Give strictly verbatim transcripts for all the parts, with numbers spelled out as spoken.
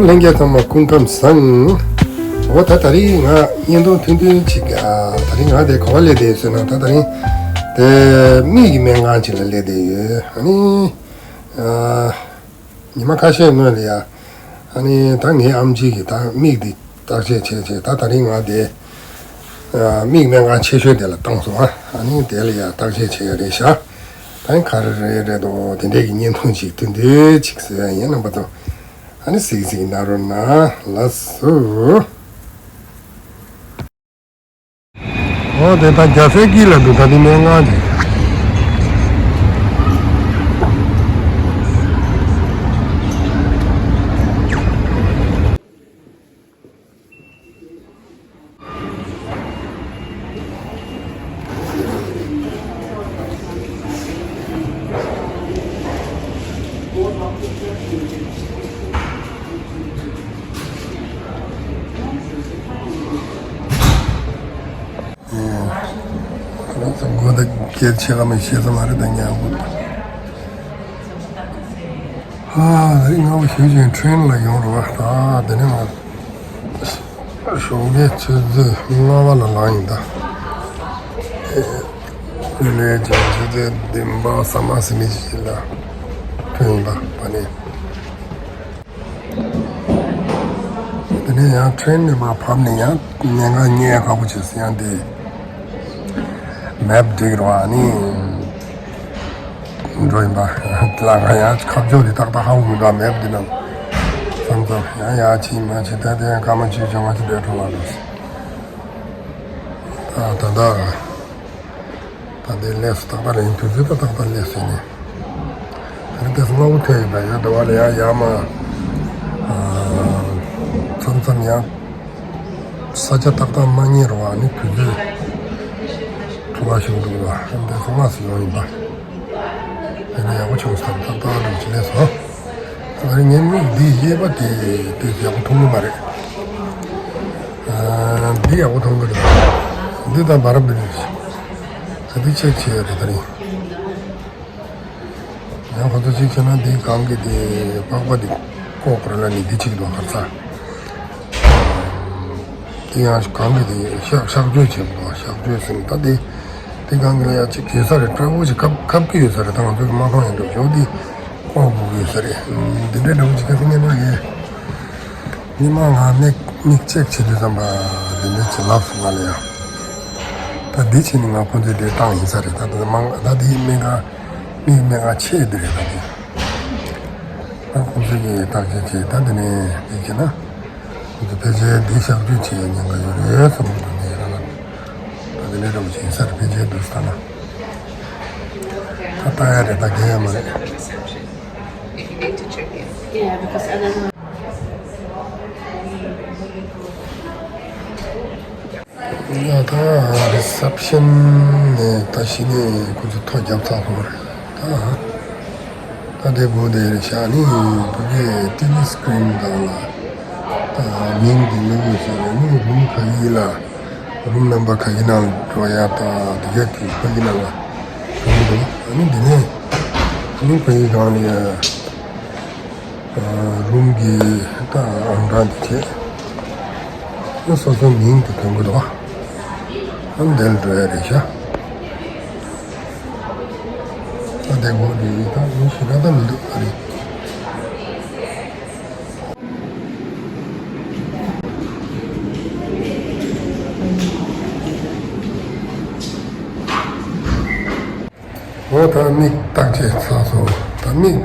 ལྷན་རྒྱས་ཚང་མ་སྐུ་ཁམས་བཟང་། འོ་ད་དེ་རིང་ང་བརྙན་ཐུང་ཐུང་ཐུང་ཅིག་ཨ། དེ་རིང་ང་དེ་ག་པར་སླེབས་བསྡད་ཡོད་ཟེར་ན། ད་དེ་རིང་དེ་མིག་གི་སྨན་ཁང་ཅིག་ལ་སླེབས་བསྡད་ཡོད། ཨ་ནི་ཨ། ཉི་མ་ཁ་ཤས་སྔོན་ལ་ཡ། ཨ་ནི་ད་ངའི་ཨམ་ཆི་གིས་ད་མིག་འདི་བརྟག་དཔྱད་བྱས་བྱས། ད་དེ་རིང་ང་དེ་ཨ། མིག་སྨན་ཁང་ཆེ་ཤོས་དེ་ལ་བཏང་སོང་ཨ། ཨ་ནི་དེ་ལ་ཡ་བརྟག་དཔྱད་བྱེད་ཡ་རེད་ཤག་ད་ག་རེ་རེད་རེད་དོ། དེ་འདྲས་ཀྱི་བརྙན་ཐུང་ཅིག་ཐུང་ཐུང་ཅིག་བཟོ་ཡ་ཡིན། རྣམ་པ་ཚོ་ཨ་ནི་གཟིགས་གཟིགས་གནང་རོགས་གནང་། ལགས་སོ། འོ་དེ་ད་རྒྱལ་སའི་དཀྱིལ་ལ་འདུག་ད་དེ་སྨན་ཁང་དེ། ང་ཚོ་མགོ་དང་སྐེ་ཆེ་ག་མི་ཤེས་ས་མ་རེད་ད་ཉག་གུ། ཧ་རི་ང་བ་ཞུ་ཅན་ཁྲེན་ལ་ཡོང་རོགས་ད། དེ་ནས་ང་ཞོགས་ཀའི་ཆུ་ཚོད་ལྔ་པ་ལ་ལངས་ཡིན་ད། ཨེ་ལས་ཀྱང་ཆུ་ཚོད་བདུན་པ་ཟ་མ་ཟི་མི་ཞིག་ལ་ཐོན་ཡིན་ད་བ་ནི། དེ་ནས་ཡང་ཁྲེན་ནས་མར་བབས་ནས་ཡང་ཉེན་ཁ་རྙེད་ཁག་པོ་བྱས་སོང་ཡང་དེ། མེབ་འགྲིག་རོགས་ཨ་ནི། འགྲོ་ཡིན་པ། ལ་ང་ཡང་ཁ་ཕྱོགས་དེ་ཏག་ཏག་ཧ་གོ་མི་འདུག་མེབ་འདི་ནང་། མཚམས་མཚམས་ཡང་ཡར་ཕྱིན་མར་ཕྱིན་ད་དེ་ཡང་སྐར་མ་བཅུ་བཅོ་ལྔ་ཅིག་འགྲོ་ཐུབ་པ་རེད། ད་ད་ད། ད་འདི་ལས་སུ་ཏག་ཏག་རེད། དུས་ཚོད་ད་ཏག་ཏག་ལས་སུ་ནས། ད་རེས་དེ་སྔ་པོ་ཐོན་ཡོད་པ་ཡང་འདྲ་བ་ལ་ཡང་ཡར་མར། མཚམས་མཚམས་ཡང་ས་ཆ་ཏག་ཏག་མ་རྙེད་རུང་བ་ནི་དུས་ཚོད་ཐུང་བ་ཞིག་འདུག་ལ་འདི་སྔ་སུ་ཡོང་ཡིན་པ། དེ་ནི་ཡག་པོ་བྱུང་སོང་། ཏག་ཏག་འདུག་ཅི་ལས་སོང་། ད་རེས་ངའི་མིག་འདི་གཡས་པ་དེ་དེ་ཡག་པོ་མཐོང་གི་མ་རེད། འདི་ཡག་པོ་མཐོང་གི་རེད། འདི་དང་བར་པ་རེད། ད་འདི་ཅེག་བྱས་ཡོད་རེད་ད་རིང་། ཡང་ཁོ་ཚོ་གཅིག་བྱས་ན་འདི་གང་གི་དེ་པགས་པ་འདི་ལྐོག་པར་ལ་ནི་འདི་གཅིག་འདུག་གར་ས། དེ་ཡང་གང་གི་དེ་གཤག་གཤག་བཅོས་བྱེད་དགོས། གཤག་བཅོས་ཟེར་ན་ད་དེ་དེ་གང་གི་ལ་ཡང་གཅིག་བྱེད་ས་རེད། སྤྲ་བོ་ཞིག་ཁབ་ཁབ་ཀྱི་ཡོད་ས་རེད། ད་ང་ཚོ་གི་མ་ཕང་ཡང་འགྲོ་ཞོག་འདི་ལྐོག་དགོས་ཀྱི་ཡོད་ས་རེད། འདི་འདྲའི་འདྲ་བོ་ཅིག་ཁ་སང་ཉན་ན་ཡེ། ཉི་མ་ང་མིག་མིག་ཅེག་བྱེད་དུས་ཙམ་པ་འདི་འདྲའི་ཅིག་ལབ་སོང་ང་ལ་ཡང་། ད་འདི་བྱས་ནས་ང་ཁོང་ཚོས་དེ་བཏང་ཡིན་ས་རེད། ད་ད་མང་ད་འདི་སྨན་ཁང་། མིག་སྨན་ཁང་ཆེ་འདི་རེད་ད་འདི། ད་ཁོང་ཚོས་ཀྱིས་བརྟག་དཔྱད་བྱས། ད་འདི་ནས་འདི་བྱས་ན་ཁོང་ཚོ་ཕལ་ཆེར་འདི་གཤག་བཅོས་བྱེད་ཡ་ཉེན་ཁ་ཡོད་རེད་བསམ་གྱི་འདུག་ངས་རང་ལ། ད་འདི་ནས་འདྲ་བོ་བྱས་ས་རེད། ཕལ་ཆེར་འདུག་ས་ན། ད་ལྟ་ཡ་རེད། ད་རྒྱལ་ཡ་མ་རེད། ཡ་ད་རི་སེབ་ཤན་ནས་ད་གཞི་ནས་ཁོ་ཚོ་ཐོ་བརྒྱབ་ཚར་སོང་རེད་ད། ད་དེ་སྒོ་དེ་རེད་ཤག་ནི་བོད་པའི་ཏི་ལི་སི་ཀི་རིན་སྒང་ལ་ད་མིང་དེ་མི་དགོས་ཟེར་རེད། ནི་རུམ་ག་གི་ལ་རུམ་ནམ་བར་ག་གི་ནང་འགྲོ་ཡ་ད་དེ་ག་གི་ཕ་གི་ནང་ལ་འགྲོ་གི་འདུག་ཨ་ནི་འདི་ནས་ནི་ཕ་གི་སྒང་ལ་ཡ། རུམ་གྱི་ད་ཨང་གྲངས་དེ་བྱས། ཨ་སོ་སོའི་མིང་དེ་འདོན་གྱི་འདུག་ཨ་འདིར་འགྲོ་ཡ་རེད་ཤག་ཨ་དེ་འགོ་དེ་ད་མི་ཞེ་དྲག་ད་མི་འདུག་ཨ་རེད། འོ་ད་མིག་བརྟག་དཔྱད་ཚར་སོང་། ད་མིག་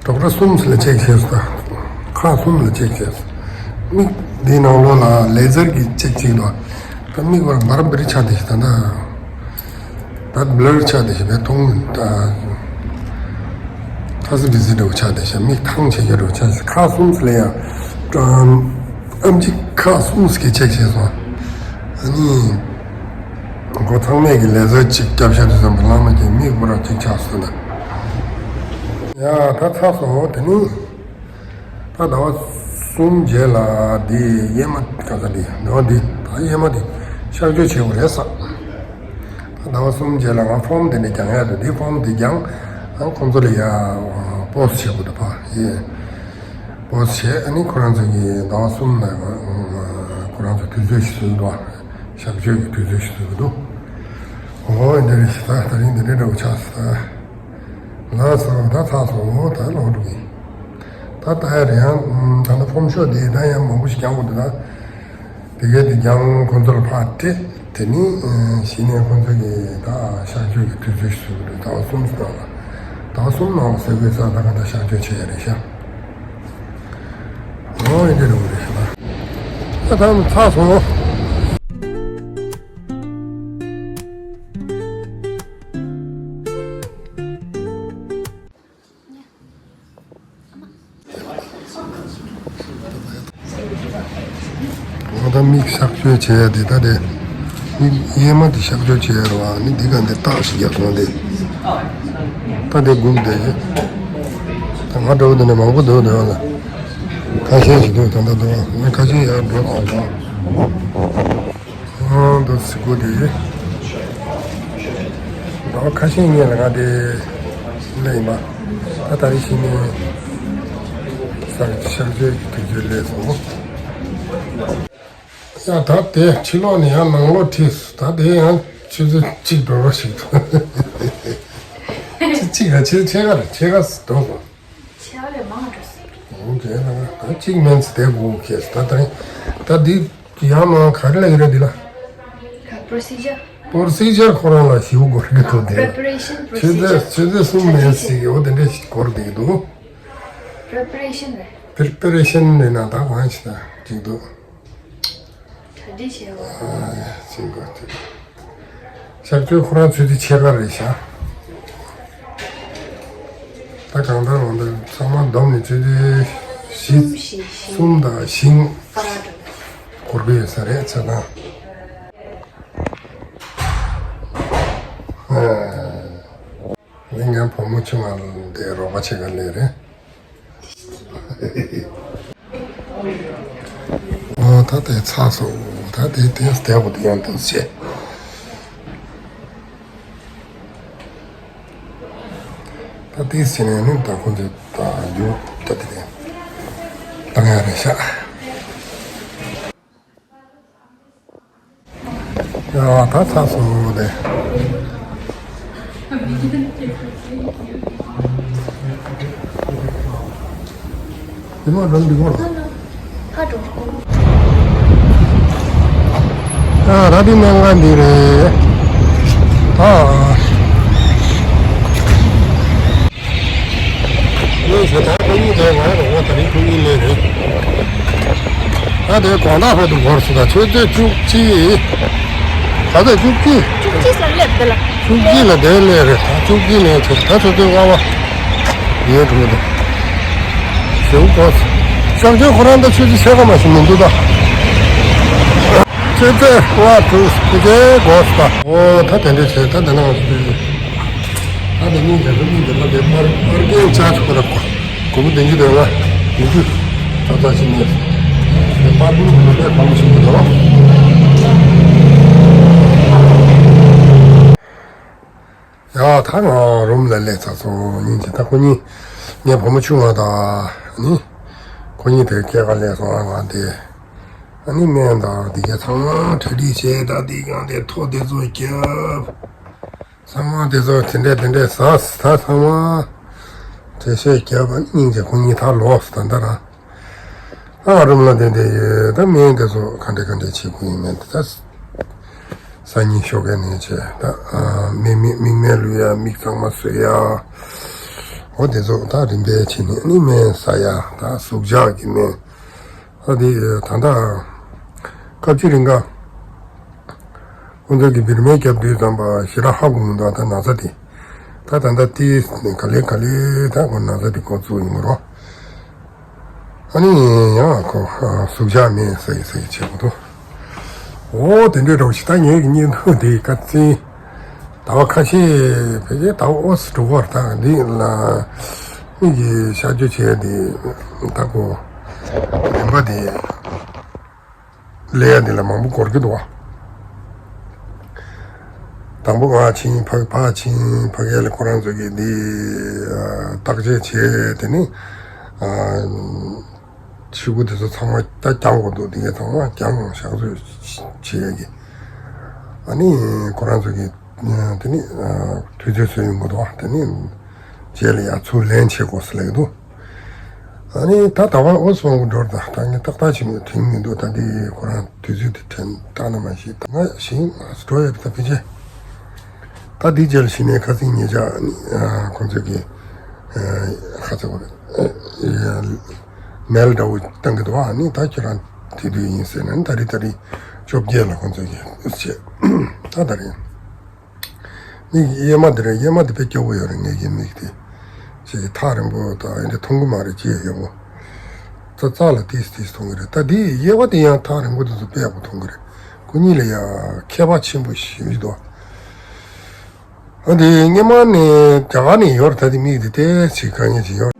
ཌོག་ཊར་གསུམ་ལ་ཅེག་བྱས་སོང་། ད་ཁག་གསུམ་ལ་ཅེག་བྱས་སོང་། མིག་འདིའི་ནང་ལོགས་ལ་ལེ་ཛར་གྱི་ཅེག་གཅིག་འདུག་ད་མིག་བར་འབར་འབར་ཆགས་བསྡད་ཤག་ད་ད་ད་བྷི་ལར་ཆགས་བསྡད་ཤག་བས་མཐོང་ད་ཐ་སི་བི་སི་འདྲ་བོ་ཆགས་བསྡད་ཤག་མིག་ཐང་ཆད་ཡ་འདྲ་བོ་ཆགས་ཤག་ཁག་གསུམ་ལ་ཡ་ཨམ་ཆི་ཁག་གསུམ་གྱི་ཅེག་བྱས་སོང་། ཨ་ནི། ཁོ་ཚང་མས་ཀྱི་ལེ་ཛར་གཅིག་བརྒྱབ་ཤག་དུས་ཙམ་པ་ལ་མ་ཀྱི་མིག་པུ་ར་གཅིག་ཆགས་སོང་ད། ཡ་ད་ཚར་སོང་། དེ་ནི་ད་ཟླ་བ་གསུམ་རྗེས་ལ་འདི་གཡས་མ་ག་ས་འདི་ཟླ་བ་འདི་ད་གཡས་མ་འདི་གཤག་བཅོས་བྱེད་དགོས་རེད་ས། ད་ཟླ་བ་གསུམ་རྗེས་ལ་ང་ཕོམ་དེ་ནས་རྒྱང་ཡ་འདུག་འདི་ཕོམ་འདི་རྒྱང་ཨ་ཁོང་ཚོ་ལ་ཡ་པོ་སི་ཊི་བྱེད་དགོས་འདུག་ཕ་ཡེ། པོ་སི་བྱས། ཨ་ནི་ཁོ་རང་ཚོ་གི་ཟླ་བ་གསུམ་ནང་ཁོ་རང་ཚོ་དུས་ཚོད་ཞིག་བཟོས་འདུག་ཨ། གཤག་བཅོས་ཀྱི་དུས་ཚོད་ཞིག་བཟོས་འདུག་ཨོ་འདི་རེད་ཤག་ད་དེ་རིང་འདི་འདྲའི་འདྲ་བོ་ཆགས་སོང་། ད་ལགས་སོ། ད་ཚར་སོང་། ད་ལོག་འགྲོ་གི་ཡིན། ད་ལྟ་ཡར་ཡང་ད་ལྟ་ཕོམ་ཤོག་འདི་ད་ཡང་མང་པོ་ཞིག་རྒྱག་དགོས་འདུག་ད། དེ་གས་དེ་རྒྱང་ཁོ་ཚོར་ཕར་སྤྲད། དེ་ནི་གཞི་ནས་ཁོ་ཚོ་གིས་ད་གཤག་བཅོས་ཀྱི་དུས་ཚོད་ཞིག་བཟོས་འདུག་ཟླ་བ་གསུམ་ཙམ་ལ། ཟླ་བ་གསུམ་ནང་ལ་ཟེར་དགོས་ས་ད་ག་ད་གཤག་བཅོས་བྱེད་ཡ་རེད་ཤག་ཨོ་ཡིན་གྱི་རེད་ཤག་ད་ད་ཚར་སོང་། ང་ད་མིག་གཤག་བཅོས་བྱས་ཡ་དེ་ད་དེ། མིག་གཡས་མ་དེ་གཤག་བཅོས་བྱས་ཡ་རེད་བ། ནི་འདི་ག་འདི་རྟགས་ཤིག་རྒྱག་སོང་དེ། ད་དེ་སྒུག་བསྡད་ཡོད། ད་ང་འདྲ་བོ་དེ་ནས་མང་པོ་འདུག་འདུག་ལ། ཁ་ཤས་ཤིག་འདུག་ད་ལྟ་འདུག་ང་ཁ་ཤས་ཡར་འགྲོ་དང་འགྲོ། ཨང་། འདུག་སེ་སྒུག་བསྡད་ཡོད། ཟླ་བ་ཁ་ཤས་སྔོན་ལ་ང་དེ་སླེབས་ཡིན་པ། ད་ད་རེས་གཞི་ནས་གཤག་གཤག་བཅོས་ཀྱི་དུས་ཚོད་སླེབས་སོང་། ཡ་ད་དེ་ཕྱི་ལོགས་ནས་ཡང་ནང་ལོགས་ཁྲིད་སོང་། ད་དེ་ཡང་ཆུ་ཚོད་གཅིག་འགྲོ་རོགས་ཞིག་འདུག་ཆུ་གཅིག་ལ་ཆུ་ཚོད་ཕྱེད་ཀ་རེད། ཕྱེད་ཀ་འགྲོ་སོང་། ཕྱེད་ཀ་ལས་མང་འགྲོ་སོང་། འོ་དེ་ལ་ད་གཅིག་མིན་ཙམ་དེ་དགོས་ཁེལ་སོང་། ད་ད་ད་འདི་ཡང་མང་ག་རེ་ལ་ཡོད་རེད་འདི་ལ། Procedure། Procedure ཁོ་རང་ལ་ཞིབ་གོ་རེད་འདུག་དེ་Preparation ཆུ་ཚོད་Procedure ཆུ་ཚོད་གསུམ་མིན་ཙམ་ཞིག་འོ་དེ་འདྲ་ཞིག་གོ་རེད་འདུག Preparation རེད། Preparation རེད་ན་ད་གང་ཞིག་ད་ཅིག་འདུག་གྲ་སྒྲིག་བྱས་པ། ཨ་ཅིག་འགོ་ཅིག་གཤག་བཅོས་ཁོ་རང་ཆུ་ཚོད་ཕྱེད་ཀ་རེད་ཤག་ད་གང་ལྟར་འོ་འདི་ཚང་མ་བསྡོམས་ནས་ཆུ་ཚོད་བཞི། གསུམ་བཞི་བཞི། གསུམ་དང་བཞི་བར་འགྲོ། འགོར་གི་ཡོད་ས་རེད་ཆ་ཚང་། ཨ། ངའི་བུ་མོ་ཆུང་བ་དེ་རོགས་པ་བྱེད་ག་སླེབས་རེད། ཨོ་ད་དེ་ཚར་སོང་། ད་དེ་དེ་བདེ་པོ་དེ་ཡང་འདུག་བྱས། ད་དེ་ཟིན་ནས་ནི་ད་ཁོ་ཚོས་ད་རྒྱུ་ད་དེ་ནས་བཏང་ཡ་རེད་ཤག་ཡ་ད་ཚར་སོང་དེ། དེ་མ་རང་འདི་གོ་ལ། ཧ་འགྲོ། ཡ་ད་འདི་སྨན་ཁང་འདི་རེད། ད། ངས་ཞེ་དྲག་ཁོ་གཉིས་དེ་ང་རང་ད་རིང་ཁོ་གཉིས་ལས་རེད། ད་དེ་དགོང་དག་བར་དུ་འགོར་སོང་། ད་ཆུ་ཚོད་བཅུ་གཅིག་ད་ལྟ་བཅུ་གཅིག་བཅུ་གཅིག་ལ་སླེབས་འདི་ལ། བཅུ་གཅིག་ལ་དེ་སླེབས་རེད། ད་བཅུ་གཅིག་ལ་ཆེ་ད་ཆུ་ཚོད་ལྔ་པ་ཡོད་འགྲོ་གི་འདུག་ཞེ་པོ་འགོར་སོང་། གཤག་བཅོས་ཁོ་རང་ད་ཆུ་ཚོད་ཕྱེད་ཀ་མ་ཞིག་མི་འདུག་ད་ཆུ་ཚོད་ལྔ་དྲུག་དེ་འདྲའི་འགོར་སོང་། ད་ཨོ་ད་དེ་འདྲ་བྱས། ད་དེ་ནང་ང་ཚོ་ད་དེ་སྙིང་རྗེ་ད་སྙིང་རྗེ་ད་དེ་པར་པར་ཀིང་ཅར་ཇི་ཁོ་ར་དགོས་པ་བདུན་ཅུ་དོན་ལྔ་བདུན་ཅུ་ཙམ་ཙམ་ཞིག་ནས་དེ་པར་ཀིང་དེ་འདྲའི་གང་ཞིག་འདུག་ཡ་ད་ང་རུམ་ལ་སླེབས་ཚར་སོང་། སྙིང་རྗེ། ད་ཁོ་གཉིས་ངའི་བུ་མོ་ཆུང་བ་དང་ནི་ཁོ་གཉིས་དེ་སྐྱེལ་ག་སླེབས་སོང་། ང་དེ་ཨ་ནི་སྨན་དང་དེ་གས་ཚང་མ་གྲ་སྒྲིག་བྱས། ད་དེ་གང་དེ་ཐོ་དེ་ཚོ་བརྒྱབ། ཚང་མ་དེ་ཚོ་དེ་འདྲས་དེ་འདྲས་ཟ་ད་ཚང་མ་གྲ་སྒྲིག་བརྒྱབ། ཨ་ནི་སྙིང་རྗེ་ཁོ་གཉིས་ད་ལོག་སོང་། ད་ལྟ་རང་ཨ་རུམ་ལ་དེ་འདྲས་ཡོད། ད་སྨན་དེ་ཚོ་ག་འདྲས་ག་འདྲས་བྱེད་དགོས་ཡིན་མིན་དེ་ད་སང་ཉིན་ཞོགས་ཀས་ནས་བྱས། ད་ཨ་མིག་མིག་མིག་སྨན་བླུག་ཡ། མིག་གཙང་མ་བཟོ་ཡ། འོ་དེ་ཚོ་ད་རིམ་པས་བྱས་ནས་ཨ་ནི་སྨན་ཟ་ཡ། ད་ཟུག་གཅོག་གི་སྨན། ཨ་དེ་ད་ལྟ་སྐབས་གཅིག་རིང་ག་ཁོང་ཚོ་གི་བིར་མའི་རྒྱབ་དུས་ཙམ་པ་ཞེ་དྲག་ཧ་གོ་མི་འདུག་ད་ན་ཚ་དེ་ད་ད་ལྟ་དེ་ག་ལེ་ག་ལེ་ད་ཁོ་ན་ཚ་དེ་འགོ་བཙུགས་ཡོང་གི་རོ། ཨ་ནི་ཡང་ཁོ་ཟུག་གཅོག་སྨན་ཟ་ཡི་ཟ་ཡི་བྱེད་དགོས་འདུག་འོ་དེ་འདྲའི་རོགས་ཤིག་ད་ངེད་ཀྱི་བརྙན་ཐུང་དེ་ཁ་སང་ཟླ་བ་ཁ་ཤས་ཕལ་ཆེར་ཟླ་བ་ཨོ་སི་འགྲོ་གི་རེད། ད་འདི་ལ་མིག་གི་གཤག་བཅོས་བྱས་དེ་ད་ཁོ་རིམ་པ་དེ་ལས་ཡ་དེ་ལ་མང་པོ་འགོར་གྱི་འདུག་བ། དང་པོ་ང་ཕྱིན། ཕ་ཕ་ཕྱིན། ཕ་གི་ལ་ཁོ་རང་ཚོ་གིས་འདི་བརྟག་དཔྱད་བྱས། དེ་ནི་ཨ་ ཕྱི་གུ་དེ་ཚོ་ཚང་མ་ད་བརྐྱང་དགོས་འདུག་དེ་གའི་ཚང་མ་བརྐྱང་བཞག་ཚོད་བྱེད་ཡ་གི། ཨ་ནི་ཁོ་རང་ཚོ་གི་དེ་ནི་དུས་ཚོད་ཚོད་ཡོང་གི་འདུག་དེ་ནི་རྗེས་ལ་ཡ་ཚུར་ལེན་བྱེད་དགོས་ཟེར་ལབ་ཀྱི་འདུག་ཨ་ནི་ད་ད་བར་ཨོ་སོང་གི་འགྲོར་ད་ད་ངས་ཏག་ཏག་བྱེད་མི་དྲན་མི་འདུག་ད་དེ་ཁོ་རང་དུས་ཚོད་དེ་དྲན་ཏག་ན་མ་ཤེས་ད་ང་ཞིང་འགྲོ་ཡ་ད་ཕི་ཆེ། ད་འདི་རྗེས་ལ་གཞི་ནས་ཁ་སང་ཉེ་ཆར་ཁོང་ཚོས་ཀྱི་ཁ་ཚ་བ་མེལ་འདྲ་བོ་བཏང་གི་འདུག་ཨ་ནི་ད་ཁྱོད་རང་དེ་དུས་ཡིན་ཟེར་ནས་ད་རེས་ད་རེས་བཅོ་བརྒྱད་ལ་ཁོང་ཚོས་ཀྱི་ཨུ་ཚུགས་བྱས། ད་ད་རེས་ནི་གཡས་མ་འདི་རེད། གཡས་མ་འདི་དཔེ་སྐྱོ་བོ་ཡོད་རེད། ངའི་གི་མིག་དེ་ཅིག་ཐག་རིང་པོ་དང་ཨེ་འདྲ་མཐོང་གི་མ་རེད། ཅི་ཡོད་མོ་ཙག་ཙག་ལ་ཏིས་ཏིས་མཐོང་གི་རེད། ད་འདི་གཡས་པ་དེ་ཡང་ཐག་རིང་པོ་དེ་ཚོ་དཔེ་ཡག་པོ་མཐོང་གི་རེད། ཁོ་གཉིས་ལ་ཡང་ཁྱད་པར་ཆེན་པོ་ཞིག་འདུག་ཨ་དེ་སྔོན་མ་ནས་རྒྱ་གར་ནས་ཡོད་རེད། ད་དེ་མིག་དེ་ཏོག་ཙམ་དཀའ་ངལ་ཅིག་ཡོད།